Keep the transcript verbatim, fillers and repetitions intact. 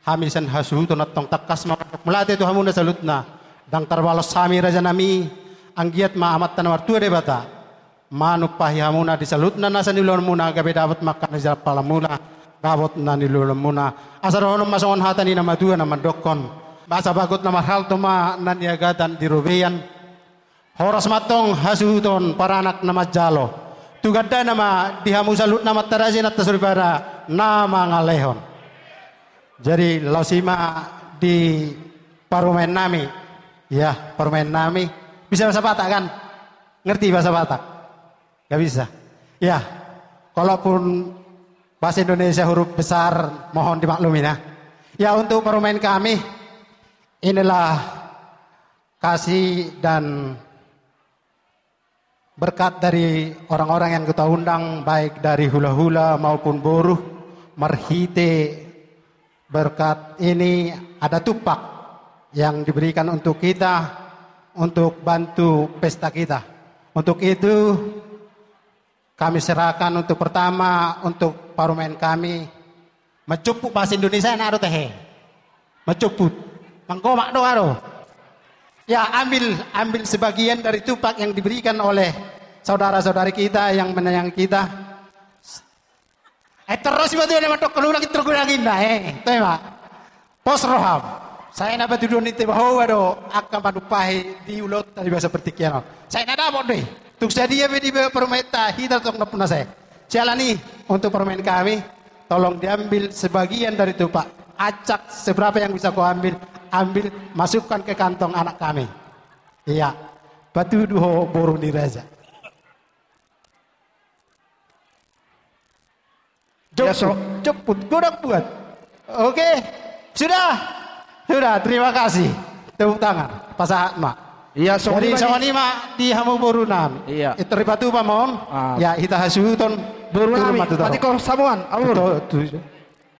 Hami sian hasuhuton antong tangkas ma mandok mauliate tu hamuna saluhutna. Ndang tarbalos hami rajanami, anggiat ma Amanta na martua Debata manumpahi hamuna di saluhutna nasa niulaonmuna, gabe dapot ma angka na jinalampalamuna dapot na niulaonmuna. Asa dohonon ma songon hata ni na matua na mandokkon: Asa bagot na marhalto ma na niagatan di robean. Horas ma antong hasuhuton paranak na manjalo. Tu gandana ma di hamu saluhutna amanta raja, inanta soripada na mangalehon. Jadi laos i ma di parumaennami. Ya, parumaennami. Bisa bahasa Batak kan? Ngerti bahasa Batak? Nggak bisa. Ya, kalaupun bahasa Indonesia huruf besar, mohon dimaklumi, nah. Ya, untuk parumaen kami, inilah kasih dan berkat dari orang-orang yang kita undang, baik dari hula-hula maupun boru. Marhite berkat ini ada tumpak yang diberikan untuk kita, untuk bantu pesta kita. Untuk itu, kami serahkan untuk pertama untuk parumaen kami. Mencumput bahasa Indonesia na ro tehe. Mencumput. Manggomak do aro. Ya, ambil, ambil sebagian dari tumpak yang diberikan oleh saudara-saudari kita yang menyayangi kita. Eh, terus iba tu na mandok, ulang tergulang inna, eh, tu ma. Pos roham. Sai na patuduhon ni teba ho do angka manumpahi di ulaonta di bagasan partingkian on. Sai na dapot do i. Tung sadia pe di parumaenta, hita tong na puna sai. Siala ni, untuk parumaen kami, tolong diambil sebagian dari tumpak. Acak seberapa yang bisa kau ambil, ambil, masukkan ke kantong anak kami. Iya. Patudu ho boru ni raja. Ya, so. Jemput, jemput, godang buat. Oke, sudah. Sudah, terima kasih. Tepuk tangan. Pasahat ma. Iya, so. Jadi, songon i ma di hamu boru nami. Iya. Itu ripatu pamon. Ah. Ya, hita hasuhuton. Boru nami, mati kor samuan, amur. Betul, tu.